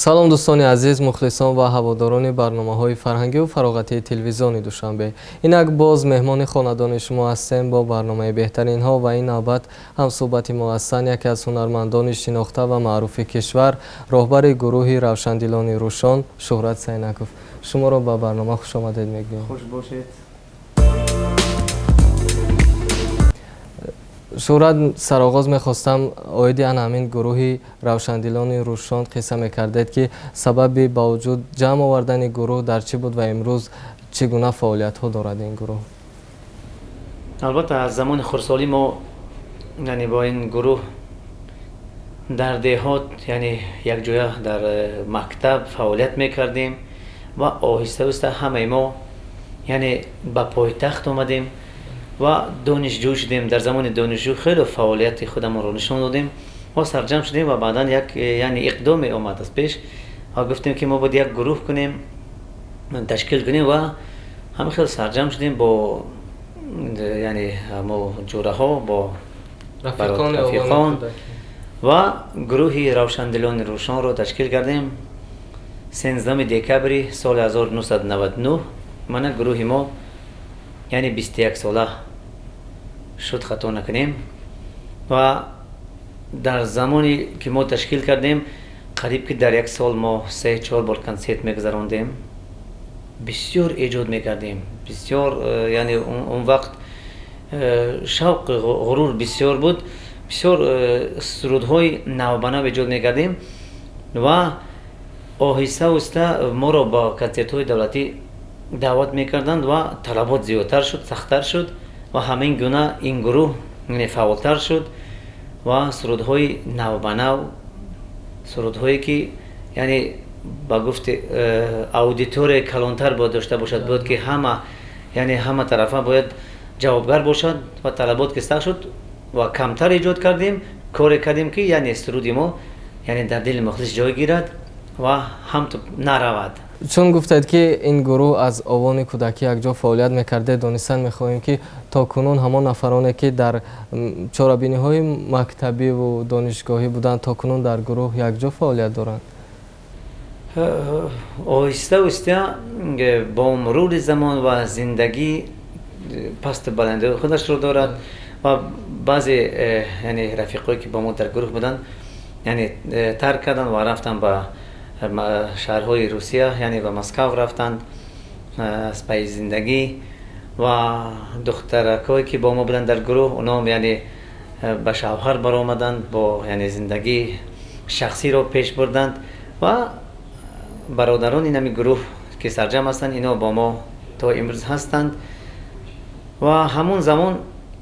Салом, дӯстони азиз, мухлисон ва ҳаводорони барномаҳои фарҳангиву фароғатии телевизиони Душанбе. Инак боз меҳмони хонадони шумо ҳастем бо барномаи беҳтаринҳо ва ин навбат ҳамсӯҳбати мо ҳастанд яке аз ҳунармандони шинохта ва маъруфи кишвар, роҳбари гурӯҳи Равшандилони Рӯшон Шӯҳрат Сайнаков. Шуморо ба барнома хушомадед мегӯем. Хуш бошед. Шӯҳрат, сароғоз мехостам оиди ана ҳамин гурӯҳи Равшандилони Рӯшон қисса мекардед, ки сабаби ба вуҷуд ҷамъ овардани гурӯҳ дар чӣ буд ва имрӯз чӣ гуна фаъолиятҳо дорад ин гурӯҳ? Албатта, аз замони хурдсолӣ мо, яъне, бо ин гурӯҳ дар деҳот, яъне, якҷоя дар мактаб фаъолият мекардем ва оҳиста оҳиста ҳамаи мо, яъне, ба пойтахт омадем ва донишҷӯ шудем. Дар замони донишҷӯ хеле фаъолияти худамонро нишон додем ва сарҷамъ шудем ва баъдан як, яъне, иқдоме омад аз пеш ва гуфтем, ки мо бояд як гурӯҳ кунем, ташкил кунем ва ҳамин хел сарҷамъ шудем бо, яъне, мо ҷӯраҳо, бо рафиқон ва гурӯҳи Равшандилони Рӯшонро ташкил кардем. 13 декабри соли 1999 мана гурӯҳи мо, яъне, 21 сола шуд, хато накунем. Ва дар замоне ки мо ташкил кардем, қариб ки дар як сол мо 3-4 бор консерт мегузарондем, бисёр эҷод мекардем, бисёр, яъне, он вақт шавқи ғурур бисёр буд, бисёр сурудҳои навбанав эҷод мекардем ва оҳиста оҳиста моро ба консертҳои давлатӣ даъват мекарданд ва талабот зиёдтар шуд, сахттар шуд ва ҳамин гуна ин гурӯҳ фаъолтар шуд ва сурудҳои навбанав, сурудҳое ки, яъне, ба гуфти аудиторияи калонтар бояд дошта бошад, бояд ки ҳама, яъне, ҳама тарафа бояд ҷавобгар бошад ва талабот ки сахт шуд ва камтар эҷод кардем, коре кардем, ки, яъне, суруди мо, яъне, дар дили мухлис ҷой гирад ва ҳамту наравад. Чун гуфтед, ки ин гурӯҳ аз овони кӯдакӣ якҷо фаъолият мекардед, донистан мехоҳем, ки то кунун ҳамон нафароне, ки дар чорабиниҳои мактабиву донишгоҳӣ буданд, то кунун дар гурӯҳ якҷо фаъолият доранд? Оҳиста оҳиста бо мурури замон ва зиндагӣ пасту баландиҳои худашро дорад ва баъзе, яъне, рафиқое, ки бо мо дар гурӯҳ буданд, яъне, тарк карданд ва рафтанд ба шаҳрҳои Русия, яъне, ба Москав рафтанд аз пайи зиндагӣ ва духтаракҳое, ки бо мо буданд дар гурӯҳ, онҳо, яъне, ба шавҳар баромаданд, бо, яъне, зиндагии шахсиро пеш бурданд ва бародарони ин ҳами гурӯҳ, ки сарҷамъ ҳастанд, инҳо бо мо то имрӯз ҳастанд. Ва ҳамон замон,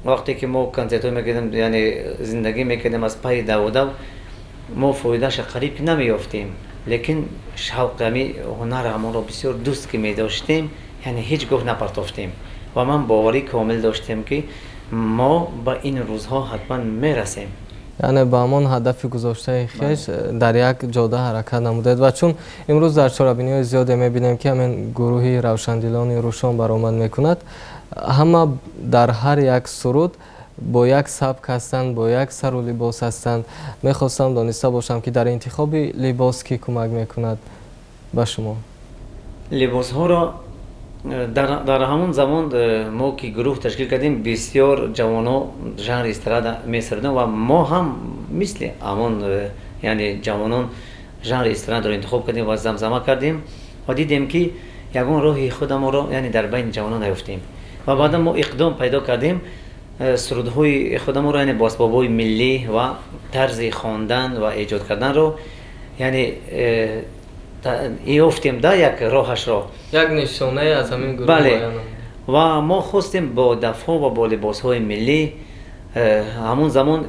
вақте ки мо консертҳо мекардем, яъне, зиндагӣ мекардем, аз пайи давудав мо фоидаша қариб ки намеёфтем, лекин шавқи ҳами ҳунар ҳамонро бисёр дӯст ки медоштем, яъне, ҳеҷ гоҳ напартофтем ва ман боварӣ комил доштем, ки мо ба ин рӯзҳо ҳатман мерасем. Яъне, ба ҳамон ҳадафи гузоштаи хеш дар як ҷода ҳаракат намудед. Ва чун имрӯз дар чорабиниҳои зиёде мебинем, ки ҳамин гурӯҳи Равшандилони Рӯшон баромад мекунад, ҳама дар ҳар як суруд бо як сабк ҳастанд, бо як сару либос ҳастанд. Мехостам дониста бошам, ки дар интихоби либос кӣ кӯмак мекунад ба шумо? Либосҳоро дар ҳамон замон мо ки гурӯҳ ташкил кардем, бисёр ҷавонҳо жанри эстрада месаруданд ва мо ҳам мисли ҳамон, яъне, ҷавонон жанри эстрадаро интихоб кардем ва замзама кардем ва дидем, ки ягон роҳи худамонро, яъне, дар байни ҷавонон наёфтем ва баъдан мо иқдом пайдо кардем, сурудҳои худамонро, яъне, бо асбобҳои миллӣ ва тарзи хондан ва эҷод карданро, яъне, ёфтем да як роҳашро. Як нишонае аз ҳамин гурӯҳ. Бале, ва мо хостем бо дафҳо ва бо либосҳои миллӣ. Ҳамон замон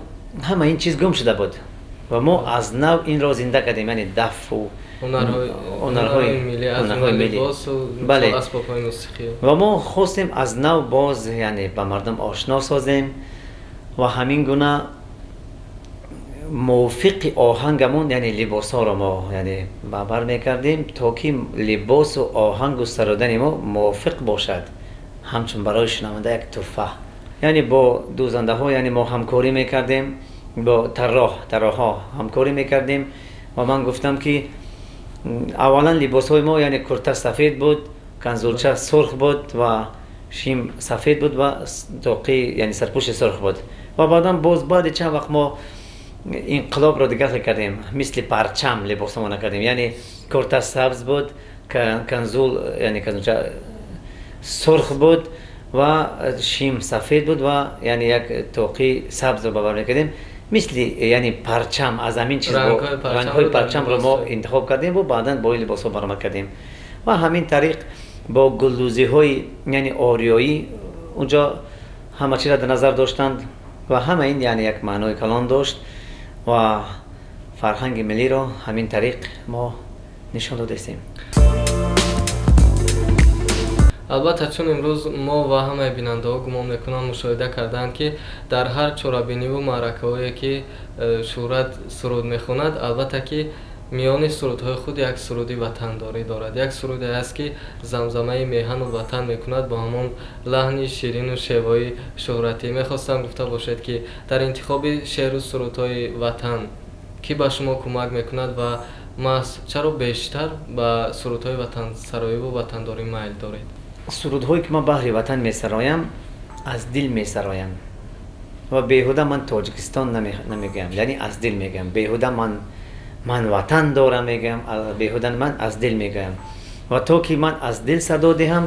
ҳама ин чиз гум шуда буд ва мо аз нав инро зинда кардем, яъне, дафу ҳунарҳои миллӣ. Бале. Асбобҳои мусиқӣ. Ва мо хостем аз нав боз, яъне, ба мардум ошно созем ва ҳамин гуна мувофиқи оҳангамон, яъне, либосҳоро мо, яъне, ба бар мекардем, то ки либосу оҳангу сарудани мо мувофиқ бошад, ҳамчун барои шунаванда як тӯҳфа. Яъне, бо дӯзандаҳо, яъне, мо ҳамкорӣ мекардем, бо тарроҳҳо ҳамкорӣ мекардем ва ман гуфтам, ки Аввалан либосҳои мо, яъне курта сафед буд, канзулча сурх буд ва шим сафед буд ва тоқӣ, яъне сарпӯши сурх буд. Ва баъдан боз баъди чанд вақт мо инқилобро дигар кардем, мисли парчам либосамона кардем, яъне курта сабз буд, канзул, яъне канзулча сурх буд ва шим сафед буд ва яъне як тоқи сабзро ба бар мекардем, мисли яъне парчам. Аз ҳамин чиз рангҳои парчамро мо интихоб кардем ва баъдан бо ин либосҳо баромад кардем. Ва ҳамин тариқ бо гулдӯзиҳои, яъне ориёӣ, унҷо ҳама чизро дар назар доштанд ва ҳама ин, яъне як маънои калон дошт ва фарҳанги миллиро ҳамин тариқ мо нишон додастем. Албатта, чун имрӯз мо ва ҳамаи бинандаҳо, гумон мекунам, мушоҳида кардаанд, ки дар ҳар чорабиниву маъракаҳое ки Шӯҳрат суруд мехонад, албатта ки миёни сурудҳои худ як суруди ватандорӣ дорад, як суруде аст, ки замзамаи меҳану ватан мекунад бо ҳамон лаҳни ширину шевои шӯҳратӣ. Мехостам гуфта бошед, ки дар интихоби шеъру сурудҳои ватан кӣ ба шумо кӯмак мекунад ва маҳз чаро бештар ба сурудҳои ватансароиву ватандорӣ майл доред? Сурудҳое ки ман баҳри ватан месароям, аз дил месароям ва беҳуда ман Тоҷикистон намегӯям, яъне аз дил мегӯям. Беҳуда ман ватан дорам мегӯям, беҳуда ман аз дил мегӯям. Ва то ки ман аз дил садо диҳам,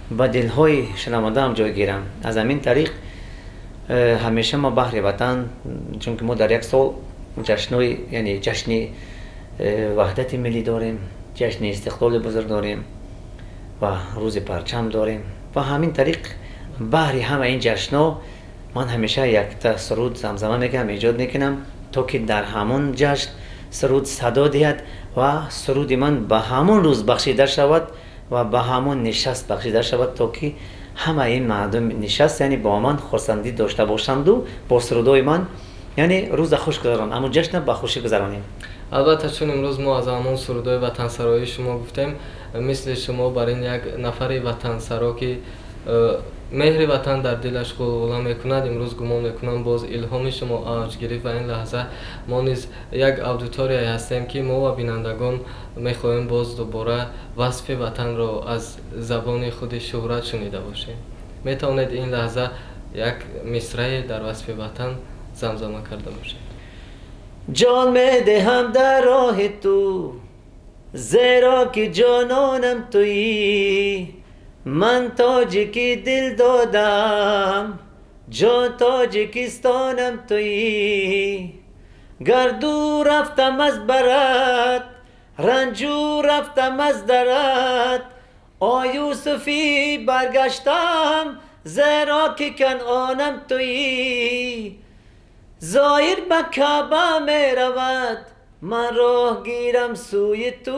ба дилҳои шунавандаам ҷой гирам. Аз ҳамин тариқ ҳамеша ма баҳри ватан, чунки мо дар як сол ҷашнҳои, яъне ҷашни ваҳдати миллӣ дорем, ҷашни истиқлоли бузург дорем ва рӯзи парчам дорем. Ва ҳамин тариқ баҳри ҳама ин ҷашнҳо ман ҳамеша якта суруд замзама мекунам, эҷод мекунам, то ки дар ҳамон ҷашн суруд садо диҳад ва суруди ман ба ҳамон рӯз бахшида шавад ва ба ҳамон нишаст бахшида шавад, то ки ҳама ин мардум нишаст, яъне бо ман хурсандӣ дошта бошанду бо сурудҳои ман, яъне рӯза хуш гузаронанд, ҳамон ҷашна ба хушӣ гузаронем. Албатта, чун имрӯз мо аз ҳамон сурудҳои ватансароии шумо гуфтем, мисли шумо бар ин як нафари ватансаро, ки меҳри ватан дар дилаш ғулғула мекунад, имрӯз гумон мекунам, боз илҳоми шумо авҷ гирифт. Ва ин лаҳза мо низ як аудиторияе ҳастем, ки мо ва бинандагон мехоҳем боз дубора васфи ватанро аз забони худи Шӯҳрат шунида бошем. Метавонед ин лаҳза як мисрае дар васфи ватан замзама карда бошед? Ҷон медиҳам дар роҳи ту, зеро ки ҷононам туӣ. Ман тоҷики дил додам, ҷон Тоҷикистонам туӣ. Гар дур рафтам аз барат, ранҷур рафтам аз дарат, о Юсуфӣ баргаштам, зеро ки Канъонам туӣ. Зоир ба Каъба меравад, ман роҳ гирам сӯи ту.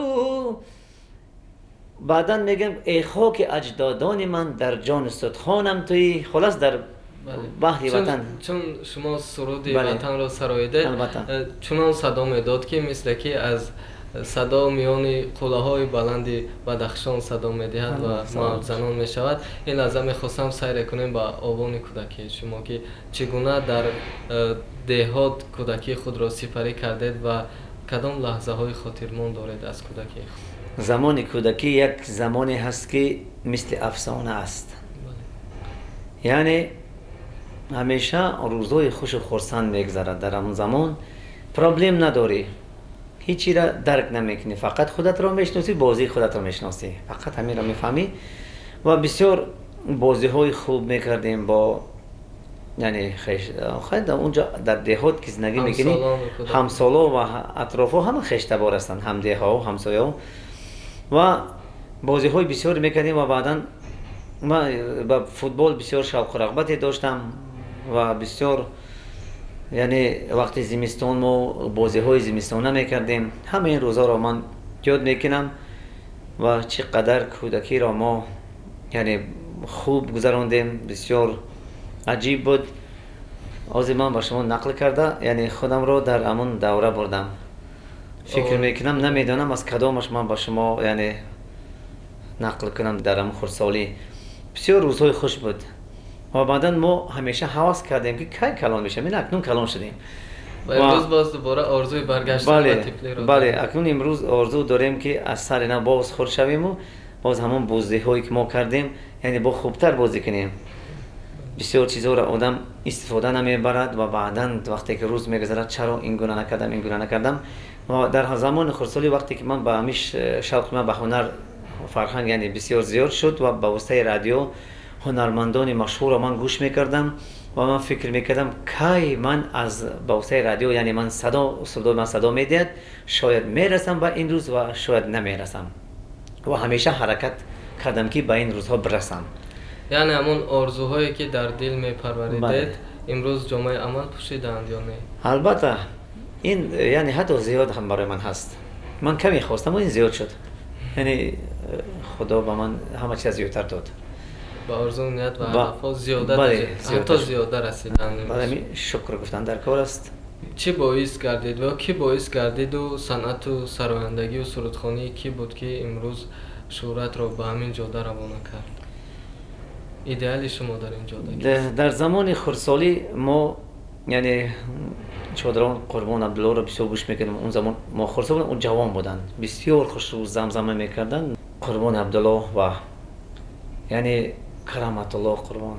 Баъдан мегӯям: эй хоки аҷдодони ман, дар ҷони судхонам туӣ. Хулос, дар баҳри ватан. Чун шумо суруди ватанро сароидед, чунон садо медод, ки мисле ки аз садо миёни қуллаҳои баланди Бадахшон садо медиҳад ва мавҷзанон мешавад. Ин лаҳза мехостам сайре кунем ба овони кӯдакии шумо, ки чӣ гуна дар деҳот кӯдакии худро сипарӣ кардед ва кадом лаҳзаҳои хотирмон доред аз кӯдакии худ. Замони кӯдакӣ як замоне ҳаст, ки мисли афсона аст, яъне ҳамеша рӯзҳои хушу хурсанд мегузарад. Дар ҳамон замон проблем надорӣ, ҳечира дарк намекунӣ, фақат худатро мешиносӣ, бозии худатро мешиносӣ, фақат ҳаминро мефаҳмӣ. Ва бисёр бозиҳои хуб мекардем бо, яъне унҷо дар деҳот ки зиндагӣ мекунӣ, ҳамсоло ва атрофҳо ҳама хештабор ҳастанд, ҳамдеҳаҳо, ҳамсояҳо, ва бозиҳои бисёре мекардем. Ва баъдан ман ба футбол бисёр шавқу рағбате доштам ва бисёр, яъне вақти зимистон мо бозиҳои зимистона мекардем. Ҳама ин рӯзҳоро ман ёд мекунам ва чӣ қадар кӯдакиро мо, яъне хуб гузарондем, бисёр аҷиб буд. Ҳозир ман ба шумо нақл карда, яъне худамро дар ҳамон давра бурдам. Фикр мекунам, намедонам аз кадомаш ман ба шумо, яъне нақл кунам. Дар ҳамон хурдсолӣ бисёр рӯзҳои хуш буд ва баъдан мо ҳамеша ҳавас кардем, ки кай калон мешавем. Ин акнун калон шудем. Ва имрӯз боз дубора орзуи баргаштан ба тифлиро. Бале, акнун имрӯз орзу дорем, ки аз сари нав боз хурд шавему боз ҳамон бозиҳое, ки мо кардем, яъне бо хубтар бозӣ кунем. Бисёр чизҳоро одам истифода намебарад ва баъдан вақте ки рӯз мегузарад, чаро ин гуна накардам, ин гуна накардам. Ва дар замони хурдсолӣ, вақте ки ман ба ҳамиш шавқи ман ба ҳунар, фарҳанг, яъне бисёр зиёд шуд ва ба воситаи радио ҳунармандони машҳурро ман гӯш мекардам ва ман фикр мекардам, кай ман аз ба воситаи радио, яъне ман садо, сурудои ман садо медиҳад, шояд мерасам ба ин рӯз ва шояд намерасам. Ва ҳамеша ҳаракат кардам, ки ба ин рӯзҳо бирасам. Яъне ҳамон орзуҳое, ки дар дил мепарваридед, имрӯз ҷомаи амал пӯшидаанд ё не? Албатта, ин яъне ҳатто зиёд ҳам барои ман ҳаст. Ман каме хостам, ин зиёд шуд, яъне худо ба ман ҳама чиз зиёдтар дод. Ба орзу, ният ва ҳадафҳо зиёда, ҳатто зиёда расиданд. Бале, шукр гуфтан дар кор аст. Чӣ боис гардид ва кӣ боис гардиду санъату сарояндагию сурудхонии кӣ буд, ки имрӯз шӯҳратро ба ҳамин ҷода равона кард? Идеали шумо дар ин ҷода? Дар замони хурдсолӣ мо, яъне, шодравон Қурбон Абдуллоро бисёр гӯш мекардем. Он замон мо хурдсол будем, ӯ ҷавон буданд, бисёр хушрӯ замзама мекарданд. Қурбон Абдулло ва яъне Караматулло Қурбон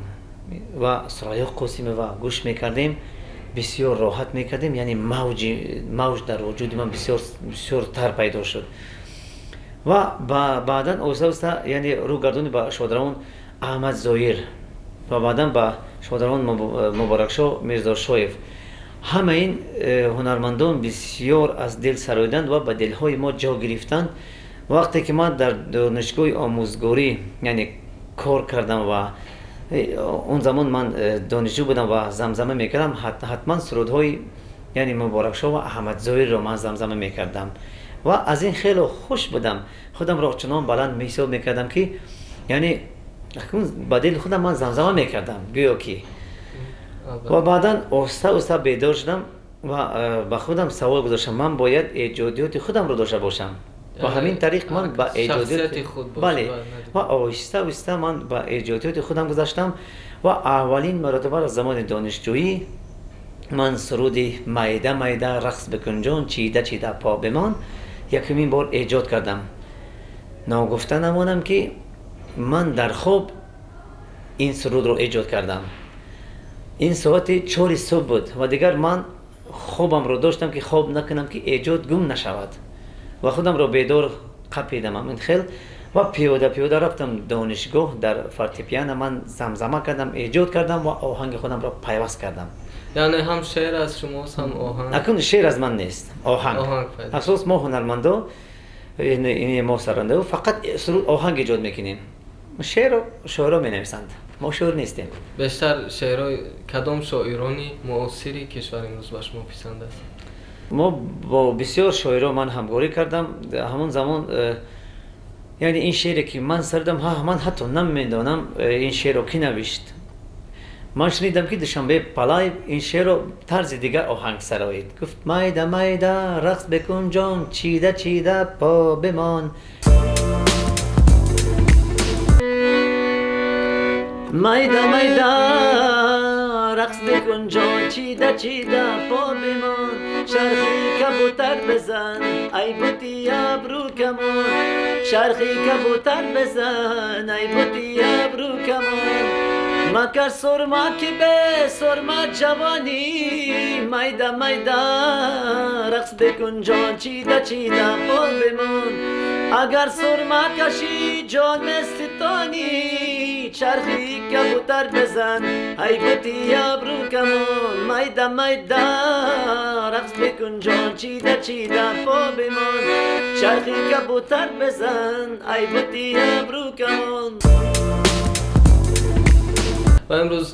ва Сурайё Қосимова гӯш мекардем, бисёр роҳат мекардем, яъне мавҷ дар вуҷуди ман бисёр бисёртар пайдо шуд. Ва баъдан оҳиста оҳиста, яъне, рӯ гардонӣ ба шодравон Аҳмад Зоир ва баъдан ба шодравон Муборакшоҳ Мирзошоев. Ҳама ин ҳунармандон бисёр аз дил сароиданд ва ба дилҳои мо ҷо гирифтанд. Вақте ки ман дар донишгоҳи омӯзгорӣ, яъне, кор кардам ва он замон ман донишҷӯ будам ва замзама мекардам, ҳатман сурудҳои, яъне, Муборакшоҳ ва Аҳмад Зоирро ман замзама мекардам ва аз ин хело хуш будам. Худамро чунон баланд меҳисоб мекардам, ки, яъне, ба дили худам ман замзама мекардам гӯё ки. Ва баъдан оҳиста оҳиста бедор шудам ва ба худам савол гузоштам: ман бояд эҷодиёти худамро дошта бошам. Ва ҳамин тариқ ман ба эҷодиёти, бале, ва оҳиста оҳиста ман ба эҷодиёти худам гузаштам ва аввалин маротиба аз замони донишҷӯӣ ман суруди «Майда майда рақс бикун ҷон, чида чида по бимон» якумин бор эҷод кардам. Ногуфта намонам, ки ман дар хоб ин сурудро эҷод кардам. Ин соати 4-и субҳ буд ва дигар ман хобамро доштам, ки хоб накунам, ки эҷод гум нашавад, ва худамро бедор қапидам ҳамин хел ва пиёда пиёда рафтам донишгоҳ, дар фортепиано ман замзама кардам, эҷод кардам ва оҳанги худамро пайваст кардам. Яъне ҳам шеър аз шумост, ҳам оҳанг? Акун шеър аз ман нест, оҳанг. Асос мо ҳунармандо, мо сарандао фақат суруд, оҳанг эҷод мекунем, шеърро шоиро менависанд, мо шоир нестем. Бештар шеърҳои кадом шоирони муосири кишвар имрӯз ба шумо писанд аст? Мо бо бисёр шоиро ман ҳамкорӣ кардам. Ҳамон замон, яъне, ин шеъре, ки ман саридам, ман ҳатто намедонам, ин шеърро кӣ навишт. Ман шунидам, ки Душанбе Палаев ин шеърро тарзи дигар оҳанг сароид. Гуфт: «Майда майда рақс бикун ҷон, чида чида по бимон». Майда майда рақс бикун ҷон, чида чида по бимон, чархи кабутар бизан, ай бути абрӯ камон, чархи кабутар бизан, ай бути абрӯ камон, макар сурма, ки бе сурма ҷавонӣ, майда майда рақс бикун ҷон, чида чида по бимон, агар сурма кашӣ, ҷон меситонӣ, чархи кабутар бизан, ай бути абрӯ камон, майда майда рақс бикун ҷон, чида чида по бимон, чархи кабутар бизан, ай бути абрӯ камон. Ва имрӯз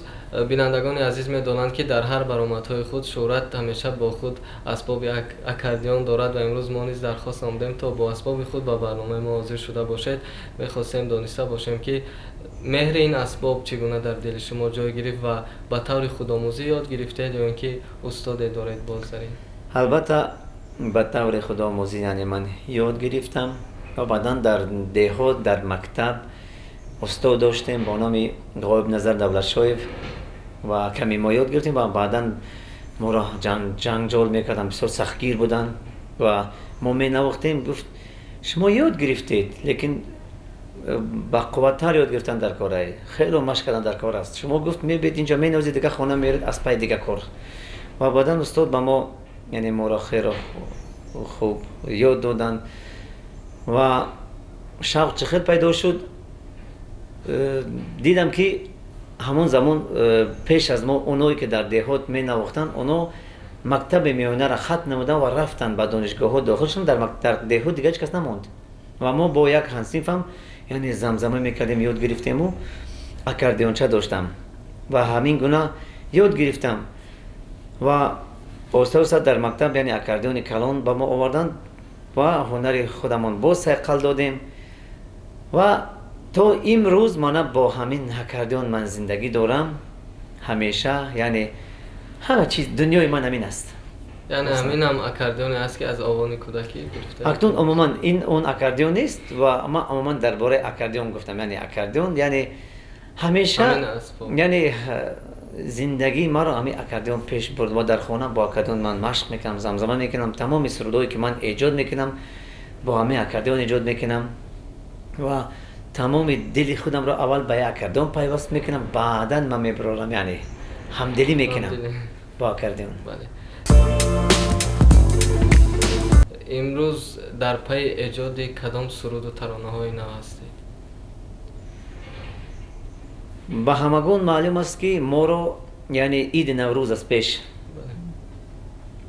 бинандагони азиз медонанд, ки дар ҳар баромадҳои худ Шӯҳрат ҳамеша бо худ асбоби аккордеон дорад ва имрӯз мо низ дархост намудем, то бо асбоби худ ба барномаи мо ҳозир шуда бошед. Мехостем дониста бошем, ки меҳри ин асбоб чӣ гуна дар дили шумо ҷой гирифт ва ба таври худомӯзӣ ёд гирифтед ё ин ки устоде доред боз дар ин? Албатта, ба таври худомӯзӣ, яъне, ман ёд гирифтам ва баъдан дар деҳот, дар мактаб устод доштем бо номи Ғоиб Назар Давлатшоев ва каме мо ёд гирифтем ва баъдан моро ҷанҷол мекарданд, бисёр сахтгир буданд ва мо менавохтем. Гуфт шумо ёд гирифтед, лекин ба қувваттар ёд гирифтан дар кор, хеле машқ кардан дар кор аст. Шумо гуфт мебед инҷо менавозед, дигар хона меред аз пай дигар кор. Ва баъдан устод ба мо яъне моро хеле хуб ёд доданд ва шавқ чӣ хел пайдо шуд. Дидам ки ҳамон замон пеш аз мо оное ки дар деҳот менавохтанд, оно мактаби миёнаро хатм намуданд ва рафтанд ба донишгоҳҳо дохил шуданд. Дар деҳот дигар ҳеҷ кас намонд ва мо бо як ҳамсинфам яъне замзама мекардем, ёд гирифтему аккордеонча доштам ва ҳамин гуна ёд гирифтам ва оста оста дар мактаб яъне аккордеони калон ба мо оварданд ва ҳунари худамон боз сайқал додем ва то имрӯз мана бо ҳамин аккордеон ман зиндагӣ дорам ҳамеша, яъне ҳама чиз дунёи ман ҳамин аст. Яъне ҳаминам аккордеоне аст ки аз овони кӯдакӣ гирифта? Акнун умуман ин он аккордеон нест ва ман умуман дар бораи аккордеон гуфтам. Яъне аккордеон яъне ҳамеша яъне зиндагии маро ҳамин аккордеон пеш бурд ва дар хона бо аккордеон ман машқ мекунам, замзама мекунам, тамоми сурудҳое ки ман эҷод мекунам бо ҳамин аккордеон эҷод мекунам ва тамоми дили худамро аввал ба як аккордеон пайваст мекунам, баъдан ман мебарорам, яъне ҳамдилӣ мекунам бо аккордеон. Имрӯз дар пайи эҷоди кадом суруду таронаҳои нав ҳастед? Ба ҳамагон маълум аст ки моро яъне иди Наврӯз аз пеш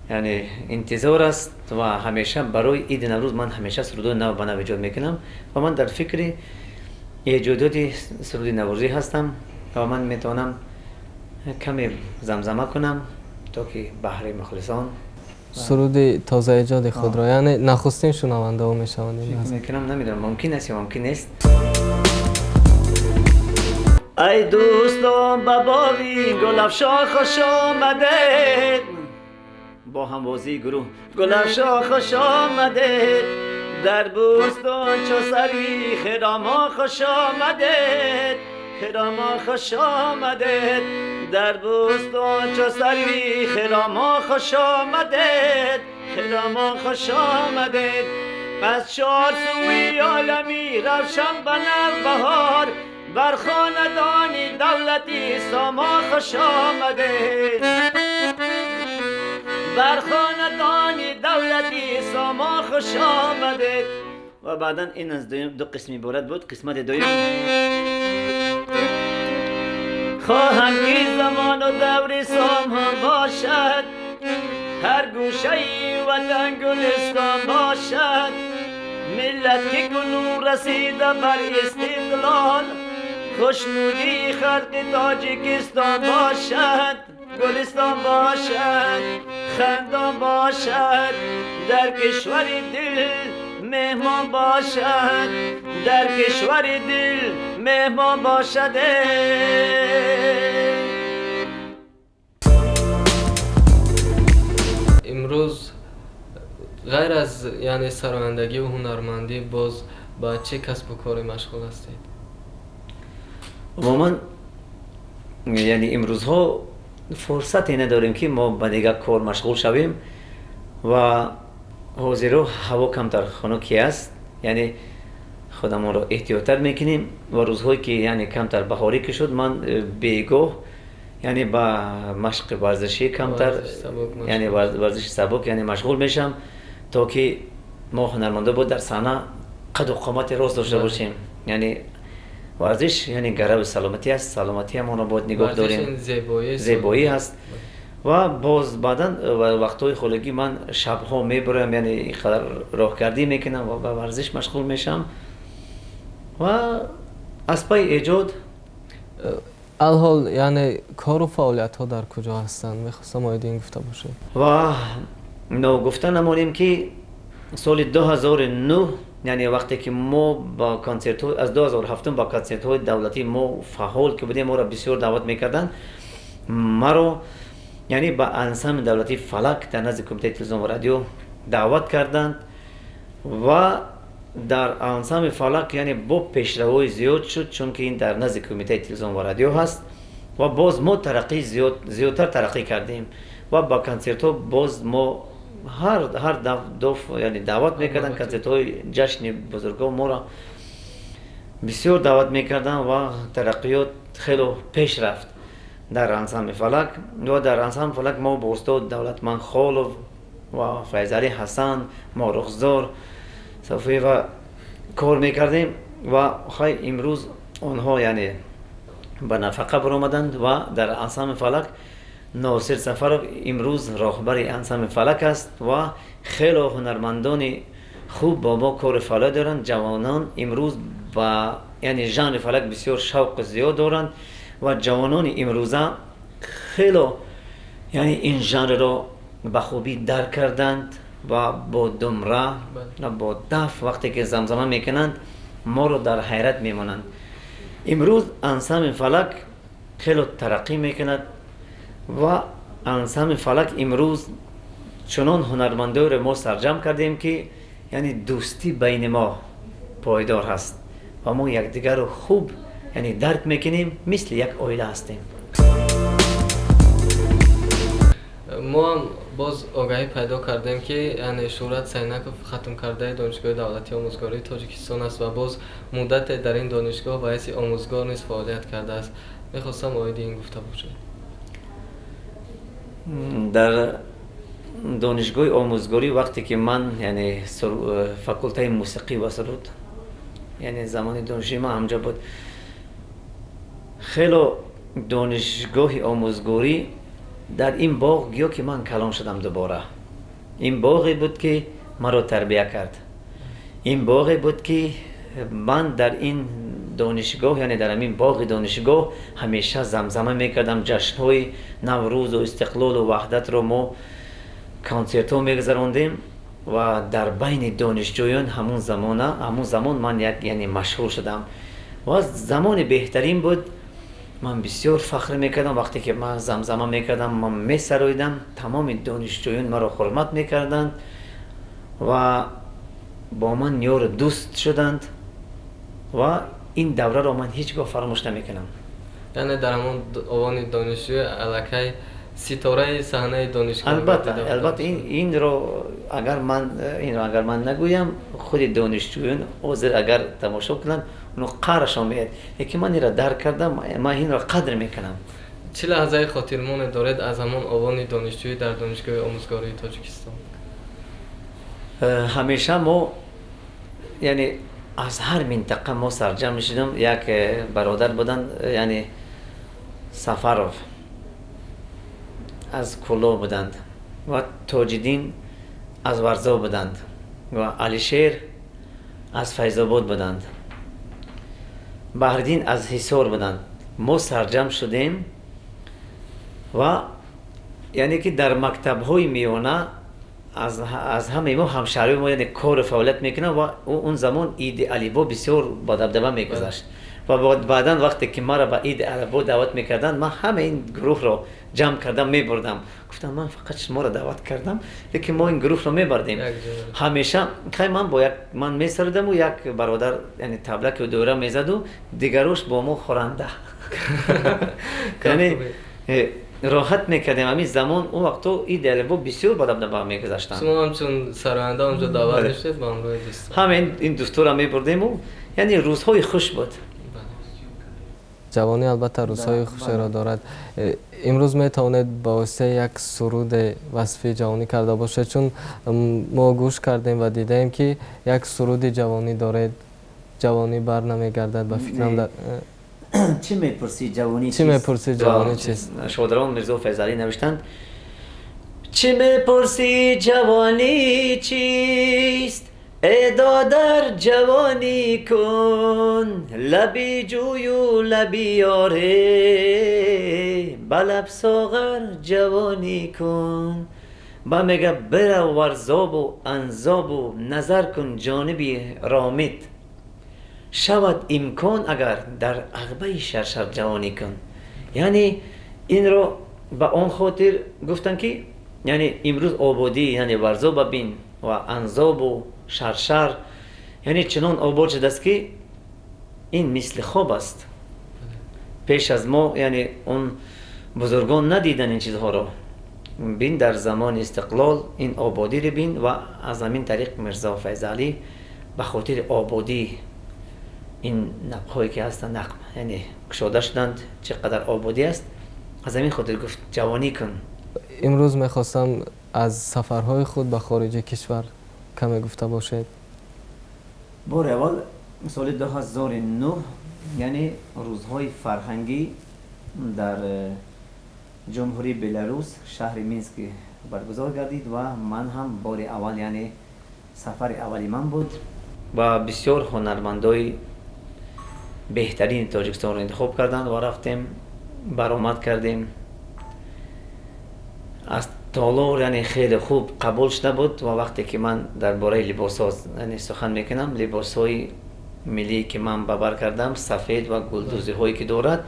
яъне интизор аст ва ҳамеша барои иди Наврӯз ман ҳамеша сурудҳои нав ба нав эҷод мекунам ва ман дар фикри эҷодоти суруди наврӯзӣ ҳастам ва ман метавонам каме замзама кунам то ки баҳри мухлисон суруди тозаэҷоди худро яъне нахустин шунавандаҳо мешаванд. Фикр мекунам, намедонам, мумкин аст ё мумкин нест. Ай дӯстон, ба боғи Гулафшо хуш омадед, бо ҳамвозии гурӯҳ Гулафшо хуш омадед, дар бӯстон чу сари хиромо хуш омадед, хиромо хуш омадед, дар бӯстон чу сари хиромо хуш омадед, хиромо хуш омадед, аз чор сӯи олами равшан ба навбаҳор, бар хонадони давлати сомо хуш омадед, бар хонадони давлати сомо хуш омадед. Ва баъдан ин аз ду қисм иборат буд. Қисмати дуюм хоҳам ки замону даври сомон бошад, ҳар гӯшаи ватан гулистон бошад, миллат ки кунун расида бар истиқлол, хушнудии халқи Тоҷикистон бошад, гулистон бошад, хандон бошад, дар кишвари дил меҳмон бошад, дар кишвари дил меҳмон бошад. Имрӯз ғайр аз яъне сарояндагӣ ва ҳунармандӣ боз ба чӣ касбу коре машғул ҳастед? Умуман яъне имрӯзҳо фурсате надорем ки мо ба дигар кор машғул шавем ва ҳозиро ҳаво камтар хунукӣ аст, яъне худамонро эҳтиёттар мекунем ва рӯзҳое ки яъне камтар баҳорӣ ки шуд, ман бегоҳ яъне ба машқи варзишӣ камтар яъне варзиши сабук яъне машғул мешавам то ки мо ҳунармандо бояд дар саҳна қаду қомати рост дошта бошем. Яъне варзиш яъне гарави саломатӣ аст, саломатиамонро бояд нигоҳ дорем, зебоӣ аст. Ва боз баъдан вақтҳои холигӣ ман шабҳо мебурам, яъне ин қадар роҳгардӣ мекунам ва ба варзиш машғул мешавам ва аз пайи эҷод. Алҳол яъне кору фаъолиятҳо дар куҷо ҳастанд? Мехостам оиди ин гуфта бошед. Ва ногуфта намонем ки соли 2009, яъне вақте ки мо ба консертҳо аз 2007 ба консертҳои давлатӣ мо фаъол ки будем, моро бисёр даъват мекарданд. Маро яъне ба ансамбли давлатии Фалак дар назди Кумитаи телевизион ва радио даъват карданд ва дар ансамбли Фалак яъне бо пешравҳои зиёд шуд, чунки ин дар назди Кумитаи телевизион ва радио ҳаст Ва боз мо тараққӣ зиёдтар тараққӣ кардем ва ба консертҳо боз мо ҳар даф яъне даъват мекарданд, консертҳои ҷашни бузургон моро бисёр даъват мекарданд ва тараққиёт хеле пеш рафт дар ансамбли Фалак. Ва дар ансамбли Фалак мо бо устод Давлатманд Холов ва Файзалӣ Ҳасан, Морухзор Софиева кор мекардем ва хай имрӯз онҳо яъне ба нафақа баромаданд ва дар ансамбли Фалак Носир Сафаров имрӯз роҳбари ансамбли Фалак аст ва хеле ҳунармандони хуб бо мо кори фаъолият доранд. Ҷавонон имрӯз ба яъне жанри Фалак бисёр шавқи зиёд доранд ва ҷавонони имрӯза хеле яъне ин жанрро ба хубӣ дарк карданд ва бо думра ва бо даф вақте ки замзама мекунанд, моро дар ҳайрат мемонанд. Имрӯз ансамбли Фалак хеле тараққӣ мекунад ва ансамбли Фалак имрӯз чунон ҳунармандоеро мо сарҷамъ кардем, ки яъне дӯстӣ байни мо пойдор ҳаст ва мо якдигарро хуб яъне дарк мекунем, мисли як оила ҳастем. Мо ҳам боз огаҳӣ пайдо кардем, ки яъне Шӯҳрат Сайнаков хатмкардаи Донишгоҳи давлатии омӯзгории Тоҷикистон аст ва боз муддате дар ин донишгоҳ ба ҳайси омӯзгор низ фаъолият кардааст. Мехостам оиди ин гуфта бошед. Дар донишгоҳи омӯзгорӣ вақте ки ман яъне факултаи мусиқӣ ва суруд, яъне замони донишҷӯи ман ҳамҷо буд, хело донишгоҳи омӯзгорӣ дар ин боғ гӯё ки ман калон шудам дубора. Ин боғе буд, ки маро тарбия кард. Ин боғе буд, ки ман дар ин донишгоҳ, яъне дар ҳамин боғи донишгоҳ ҳамеша замзама мекардам. Ҷашнҳои Наврӯзу Истиқлолу Ваҳдатро мо консертҳо мегузарондем ва дар байни донишҷӯён ҳамун замон ман як яъне машҳур шудам ва замони беҳтарин буд. Ман бисёр фахр мекардам вақте ки ман замзама мекардам, ман месароидам, тамоми донишҷӯён маро ҳурмат мекарданд ва бо ман ёру дӯст шуданд ва ин давраро ман ҳеҷ гоҳ фаромӯш намекунам. Яъне дар ҳамон овони донишҷӯӣ аллакай ситораи саҳнаи донишгоҳ. Албатта, албатта, инро агар ман инро агар ман нагӯям, худи донишҷӯён ҳозир агар тамошо кунанд, оно қаҳрашон меояд, лекин ман инро дарк кардам, ман инро қадр мекунам. Чӣ лаҳзаи хотирмоне доред аз ҳамон овони донишҷӯӣ дар Донишгоҳи омӯзгории Тоҷикистон? Ҳамеша мо яъне аз ҳар минтақа мо сарҷамъ мешудем. Як бародар буданд, яъне Сафаров аз Кӯлоб буданд ва Тоҷиддин аз Варзоб буданд ва Алишер аз Файзобод буданд, Баҳриддин аз Ҳисор буданд. Мо сарҷамъ шудем ва яъне ки дар мактабҳои миёна аз ҳамаи мо ҳамшаҳриҳои мо яъне кору фаъолият мекунанд ва он замон Иди Алифбо бисёр ба дабдаба мегузашт ва баъдан вақте ки маро ба Иди Алифбо даъват мекарданд, ман ҳама ин гурӯҳро ҷамъ кардам, мебурдам. Гуфтам, ман фақат шуморо даъват кардам, лекин мо ин гурӯҳро мебардем ҳамеша. Хай, ман бо як ман месарудаму як бародар яъне таблаки доира мезаду дигарош бо мо хӯранда, яъне роҳат мекардем. Ҳамин замон, он вақто Иди Алифбо бисёр ба дабдаба мегузаштанд. Шумо ҳамчун сароянда онҷо даъват мешудед ба ҳамроҳи дӯстон. Ҳама ин дӯстонро мебурдему, яъне рӯзҳои хуш буд. Ҷавонӣ албатта рӯзҳои хушеро дорад. Имрӯз метавонед ба воситаи як суруде васфи ҷавонӣ карда бошед, чун мо гӯш кардем ва дидаем, ки як суруди ҷавонӣ доред, «Ҷавонӣ бар намегардад», ба фикрам. Чӣ мепурсӣ, ҷавонӣ? Чӣ мепурсӣ, ҷавонӣ чист? Шодарон Мирзо Файзалӣ навиштанд: чӣ мепурсӣ, ҷавонӣ чист? Э додар, ҷавонӣ кун, лаби ҷӯю лаби ёре, ба лаб соғар ҷавонӣ кун. Ба мега бирав Варзобу Анзобу, назар кун ҷониби Ромит, шавад имкон агар, дар ағбаи Шаршар ҷавонӣ кун. Яъне инро ба он хотир гуфтанд, ки яъне имрӯз ободӣ, яъне Варзоба бин ва Анзобу Шаршар, яъне чунон обод шудааст, ки ин мисли хоб аст. Пеш аз мо, яъне он бузургон надиданд ин чизҳоро. Бин, дар замони истиқлол ин ободиро бин. Ва аз ҳамин тариқ Мирзо Файзалӣ ба хотири ободӣ ин нақбҳое ки ҳастанд, нақб яъне кушода шуданд, чӣ қадар ободӣ аст, аз ҳамин хотир гуфт: ҷавонӣ кун. Имрӯз мехостам аз сафарҳои худ ба хориҷи кишвар каме гуфта бошед. Бори аввал соли 2009, яъне рӯзҳои фарҳангӣ дар ҷумҳурии Беларус, шаҳри Минск баргузор гардид ва ман ҳам бори аввал, яъне сафари аввали ман буд. Ва бисёр ҳунармандои беҳтарини Тоҷикистонро интихоб карданд ва рафтем, баромад кардем. Аз толор яъне хеле хуб қабул шуда буд. Ва вақте ки ман дар бораи либосҳо яъне сухан мекунам, либосҳои миллие ки ман ба бар кардам, сафед ва гулдӯзиҳое ки дорад,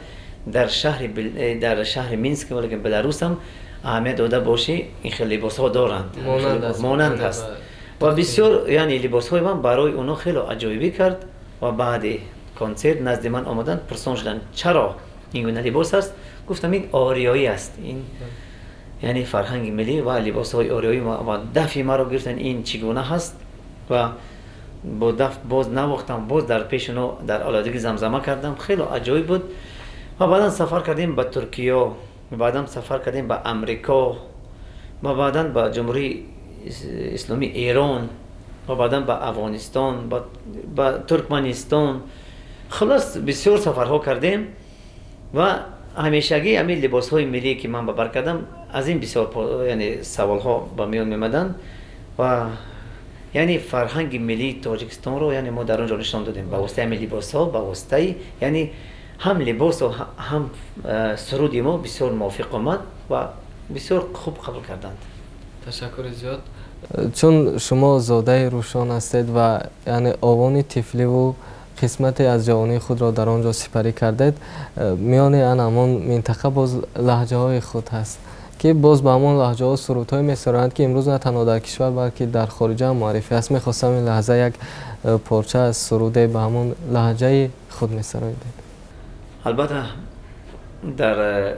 дар шаҳри Минск, валекин Беларусам аҳамият дода бошӣ, ин хел либосҳо доранд, монанд аст. Ва бисёр яъне либосҳои ман барои онҳо хеле аҷоибӣ кард. Ва баъди консерт назди ман омаданд, пурсон шуданд, чаро ин гуна либос аст. Гуфтам, ин ориёӣ аст, ин яъне фарҳанги миллӣ ва либосҳои ориёӣ. Ва дафи маро гирифтанд, ин чӣ гуна ҳаст, ва бо даф боз навохтам, боз дар пеши онҳо дар олодагӣ замзама кардам. Хеле аҷоиб буд. Ва баъдан сафар кардем ба Туркиё, баъдан сафар кардем ба Амрико ва баъдан ба Ҷумҳурии Исломии Эрон ва баъдан ба Афғонистон, ба Туркманистон. Хулос, бисёр сафарҳо кардем ва ҳамешагӣ ҳамин либосҳои миллие ки ман ба бар кардам, аз ин бисёр яъне саволҳо ба миён мемаданд. Ва яъне фарҳанги миллии Тоҷикистонро яъне мо дар он ҷо нишон додем ба воситаи ҳамин либосҳо, ба воситаи яъне ҳам либосу ҳам суруди мо бисёр мувофиқ омад ва бисёр хуб қабул карданд. Ташаккури зиёд. Чун шумо зодаи Рӯшон ҳастед ва яъне овони тифливу қисмате аз ҷавонии худро дар он ҷо сипарӣ кардед, миёни ан ҳамон минтақа боз лаҳҷаҳои худ ҳаст, ки боз ба ҳамон лаҳҷаҳо сурудҳое месароянд, ки имрӯз на танҳо дар кишвар, балки дар хориҷа ҳам муаррифӣ аст. Мехостам ин лаҳза як порча аз суруде ба ҳамон лаҳҷаи худ месароидед. Албатта, дар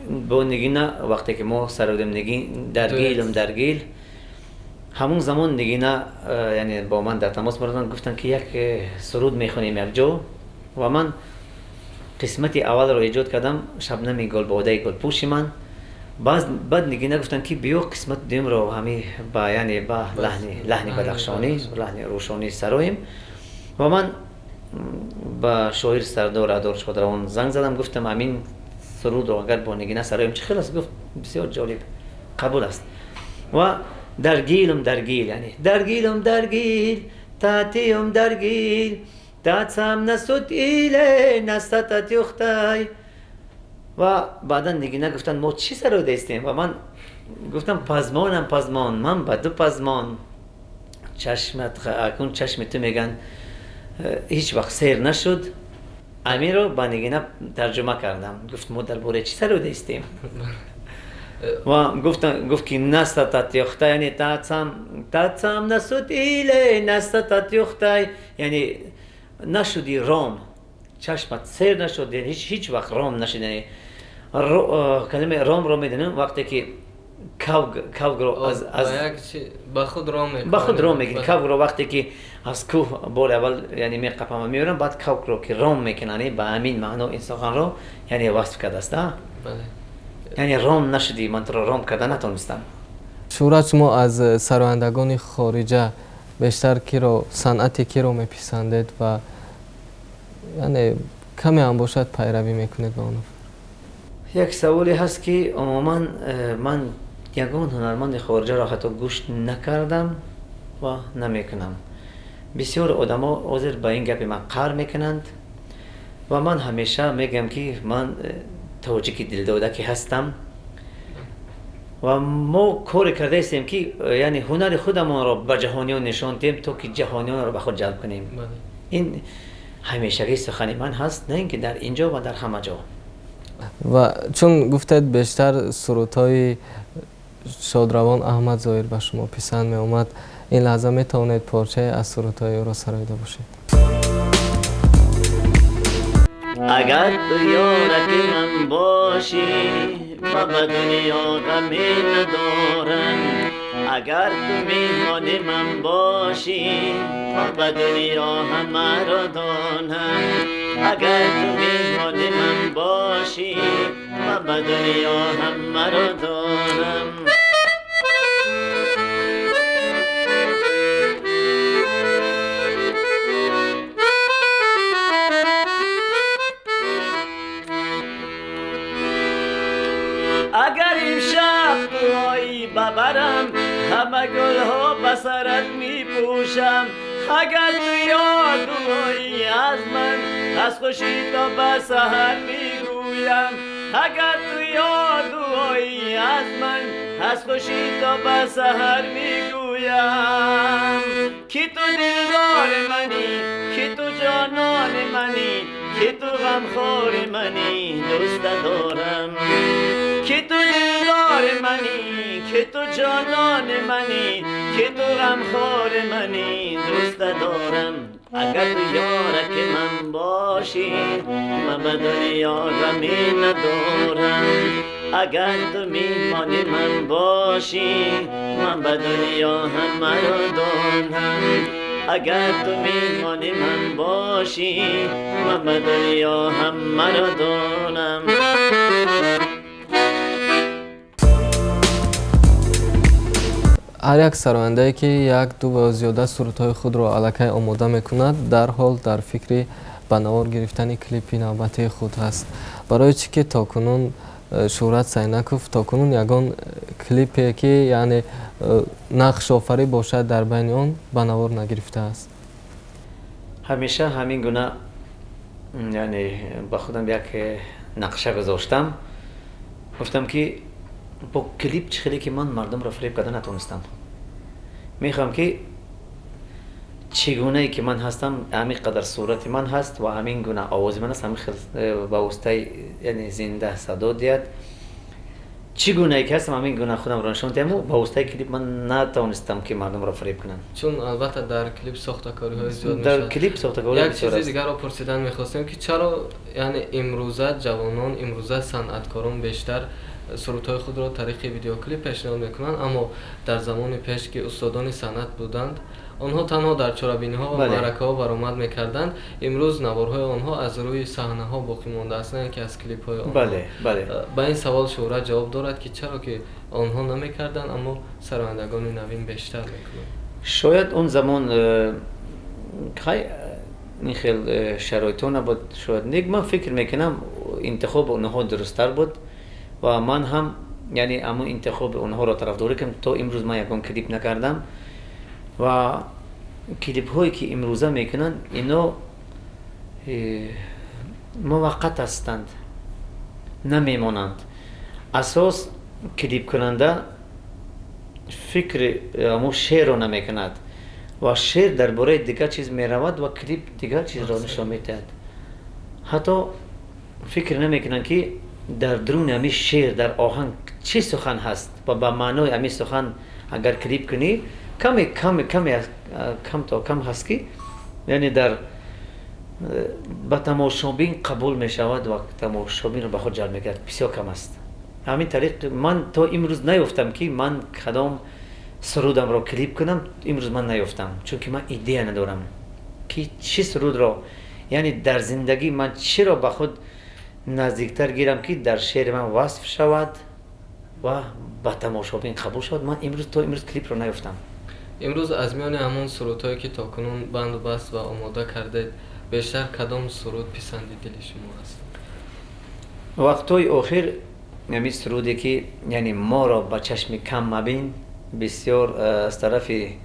бо Нигина вақте ки мо сародем нигин дар гилм дар гил, ҳамон замон Нигина яъне бо ман дар тамос бурданд, гуфтанд, ки як суруд мехонем якҷо. Ва ман қисмати аввалро эҷод кардам, шабнами гулбодаи гулпӯши ман. Баъд Нигина гуфтанд, ки биё, қисмати дуюмро ҳами ба яъне ба лаҳни бадахшонӣ, лаҳни рӯшонӣ сароем. Ва ман ба шоир Сардор Адор Шодравон занг задам, гуфтам, ҳамин сурудро агар бо Нигина сароем, чӣ хел аст? Гуфт, бисёр ҷолиб, қабул аст. Ва дар гилм дар гил, яъне дар гилм дар гил татиюм дар гил тацам насуд иле настатат юхтай. Ва баъдан Нигина гуфтанд, мо чӣ сароида истем? Ва ман гуфтам, пазмонам пазмон ман ба ду пазмон, чашмат акун чашми ту меган ҳеҷ вақт сер нашуд. Амиро ба Нигина тарҷума кардам. Гуфт, мо дар бораи чӣ сароида истем? Ва гуфт, ки настатат ёхта, яъне тацам тацам насуд иле настатат ёхтай, яъне нашуди ром, чашмат сер нашуд, яъне ҳеҷ вақт ром нашуд. Яъне калимаи ромро медонем, вақте ки кавгро аз ба худ ром. Ба худ ром мекунӣ. Кавгро вақте ки аз кӯҳ бори аввал яъне меқапам ва меорам, баъд кавгро ки ром мекунанд, ба ҳамин маъно ин суханро яъне васф кардааст, яъне ром нашудӣ, ман туро ром карда натонистам. Шӯҳрат, шумо аз сарояндагони хориҷа бештар киро, санъати киро меписандед ва яъне каме ҳам бошад пайравӣ мекунед ба он? Як саволе ҳаст, ки умуман ман ягон ҳунарманди хориҷаро ҳатто гӯш накардам ва намекунам. Бисёр одамо ҳозир ба ин гапи ман қаҳр мекунанд ва ман ҳамеша мегӯям, ки ман тоҷики дилдода ки ҳастам ва мо коре кардаистем, ки яъне ҳунари худамонро ба ҷаҳониён нишон диҳем, то ки ҷаҳониёнро ба худ ҷалб кунем. Ин ҳамешагии сухани ман ҳаст, на ин ки дар ин ҷо ва дар ҳама ҷо. Ва чун гуфтед, бештар сурудҳои шодравон Аҳмад Зоҳир ба шумо писанд меомад, ин лаҳза метавонед порчае аз сурудҳои ӯро сароида бошед? Агар ту ёраки ман бошӣ, ман ба дунё ғаме надорам. Агар ту меҳмони ман бошӣ, ман ба дунё ҳамаро донам. Агар ту меҳмони ман бошӣ, ман ба дунё ҳамаро донам. Агар имшаб дуои бабарам, ҳама гулҳо ба сарат мепӯшам. Агар ту ёд дуои аз ман, аз хушӣ то ба саҳар мегӯям. Агар ту ёд дуои аз ман, аз хушӣ то ба саҳар мегӯям. Ки ту дилдори манӣ, ки ту ҷонони манӣ, ки ту ғамхори манӣ, дӯст дорам. Ки ту дилдори манӣ, ки ту ҷонони манӣ, ки ту ғамхори манӣ, дӯст дорам. Агар ту ёраки ман бошӣ, ман ба дунё ғаме надорам. Агар ту меҳмони ман бошӣ, ман ба дунё ҳамаро донам. Агар ту меҳмони ман бошӣ, ман ба дунё ҳамаро донам. Ҳар як сарояндае, ки як ду ва зиёда сурудҳои худро аллакай омода мекунад, дарҳол дар фикри ба навор гирифтани клипи навбатии худ ҳаст. Барои чӣ ки то кунун Шӯҳрат Сайнаков то кунун ягон клипе, ки яъне нақшофарӣ бошад, дар байни он ба навор нагирифтааст? Ҳамеша ҳамин гуна, яъне ба худам як нақша гузоштам. Гуфтам, ки бо клип чӣ хеле ки ман мардумро фиреб карда натонистам, мехоҳам, ки чӣ гунае ки ман ҳастам, ҳамин қадар сурати ман ҳаст ва ҳамин гуна овози ман аст, ҳамин хел ба воситаи, яъне зинда садо диҳад. Чӣ гунае ки ҳастам, ҳамин гуна худамро нишон диҳам. Ба воситаи клип ман натавонистам, ки мардумро фиреб кунам. Чун албатта дар клип сохтакориҳои зиёд дар мешавад. Клип сохтакорӣ як бисёр чизи аст. дигарро пурсидан мехостем, ки чаро, яъне имрӯза ҷавонон, имрӯза санъаткорон бештар сурудҳои худро тариқи видеоклип пешниҳод мекунанд, аммо дар замони пеш, ки устодони санъат буданд, онҳо танҳо дар чорабиниҳо ва маъракаҳо баромад мекарданд. Имрӯз наворҳои онҳо аз рӯи саҳнаҳо боқӣ мондааст, на ин ки аз клипҳои онҳо. бале бале Ба ин савол Шӯҳрат ҷавоб дорад, ки чаро ки онҳо намекарданд, аммо сарояндагони навин бештар мекунанд. Шояд он замон хай ин хел шароитҳо набуд, шояд нек. Ман фикр мекунам, интихоби онҳо дурусттар буд ва ман ҳам, яъне ҳамун интихоби онҳоро тарафдорӣ кардам. То имрӯз ман ягон клип накардам ва клипҳое ки имрӯза мекунанд, ино муваққат ҳастанд, намемонанд. Асос клипкунанда фикри ҳамун шеърро намекунад ва шеър дар бораи дигар чиз меравад ва клип дигар чизро нишон медиҳад. Ҳатто фикр намекунанд, ки дар дуруни ҳамин шеър, дар оҳанг чӣ сухан ҳаст ва ба маънои ҳамин сухан агар клип кунӣ, каме каме каме кам то кам ҳаст, ки яъне дар ба тамошобин қабул мешавад ва тамошобинро ба худ ҷалб мекунад, бисёр кам аст. Ҳамин тариқ ман то имрӯз наёфтам, ки ман кадом сурудамро клип кунам. Имрӯз ман наёфтам, чунки ман идея надорам, ки чӣ сурудро, яъне дар зиндагӣ ман чиро ба худ наздиктар гирам, ки дар шеъри ман васф шавад ва ба тамошобин қабул шавад. Ман имрӯз то имрӯз клипро наёфтам. Имрӯз аз миёни ҳамон сурудҳое, ки то кунун банду баст ва омода кардед, бештар кадом суруд писанди дили шумо аст? Вақтҳои охир ҳамин суруде, ки яъне моро ба чашми кам мабин, бисёр аз тарафи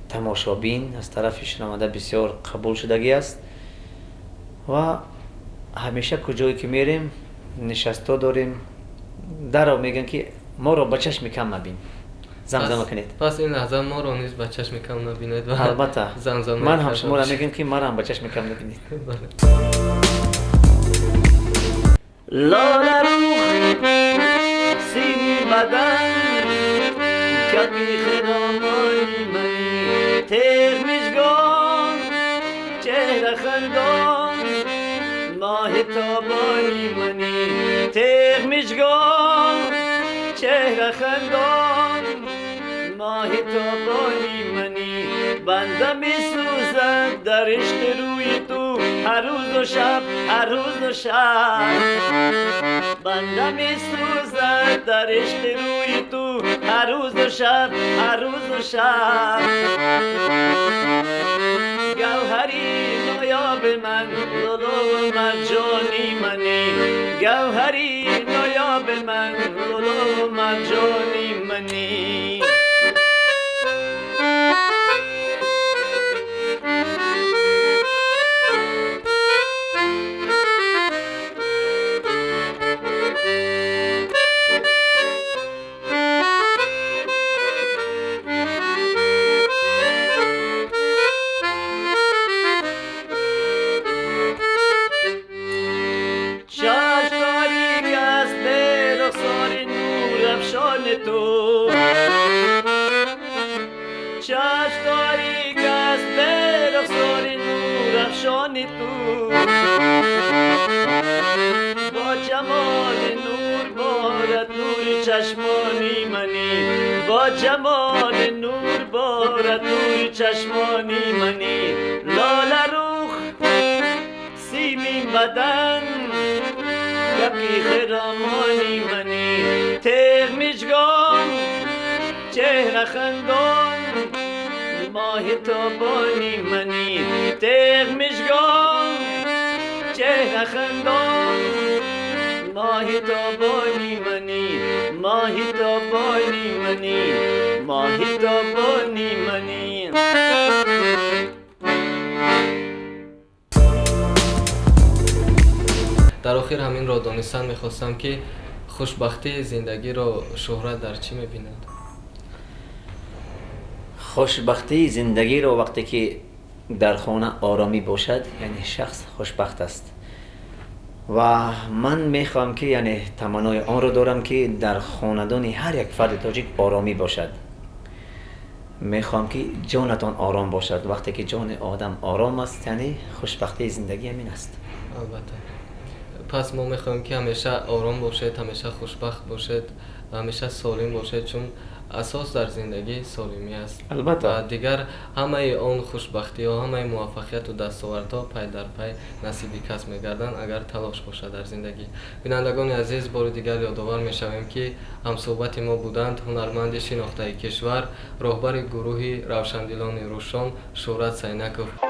тамошобин, аз тарафи шунаванда бисёр қабул шудагӣ аст ва ҳамеша куҷое ки мерем, нишастҳо дорем, дарро мегӯянд, ки моро ба чашми кам мабин, замзама кунед. Пас ин лаҳза моро низ ба чашми кам набинед ва Албатта, замзама ман ҳам карда шуморо бошед. мегӯям, ки маро ҳам ба чашми кам набинед. Бале. Лола рух, сими бадан, ками хиромони мани, теғ мижгон, чеҳра хандон, моҳи. تیغ مژگان چهره خندان ماه تابانی منی بنده می سوزد در عشق روی تو هر روز و شب هر روز و شب بنده می سوزد در عشق روی تو هر روز و شب هر روز و شب گوهری نایاب من لولو و مرجانی منی گوهری نایاب من لولو و مرجانی منی. تو چشم تاریک است به رخسار نور افشان تو با جمال نور بارد نور چشمانی منی با جمال نور بارد نور چشمانی منی لاله رخ سیمین بدن گپی خرامانی منی تیغ مژگان چهره خندان ماه تابانی منی تیغ مژگان چهره خندان ماه تابانی منی ماه تابانی منی ماه تابانی منی. Дар охир ҳаминро донистан мехостам ки хушбахтии зиндагиро Шӯҳрат дар чӣ мебинад? Хушбахтии зиндагиро вақте ки дар хона оромӣ бошад, яъне шахс хушбахт аст. Ва ман мехоҳам ки яъне таманнои онро дорам ки дар хонадони ҳар як фарди тоҷик оромӣ бошад. Мехоҳам ки ҷонатон ором бошад. Вақте ки ҷони одам ором аст, яъне хушбахтии зиндагӣ ҳамин аст. Албатта. Пас мо мехоҳем ки ҳамеша ором бошед, ҳамеша хушбахт бошед ва ҳамеша солим бошед, чун асос дар зиндагӣ солимӣ аст. Албатта. Ва дигар ҳамаи он хушбахтиҳо, ҳамаи муваффақияту дастовардҳо пай дар пай насиби кас мегарданд, агар талош бошад дар зиндагӣ. Бинандагони азиз, бори дигар ёдовар мешавем ки ҳамсӯҳбати мо буданд ҳунарманди шинохтаи кишвар, роҳбари гурӯҳи Равшандилони Рӯшон Шӯҳрат Сайнаков.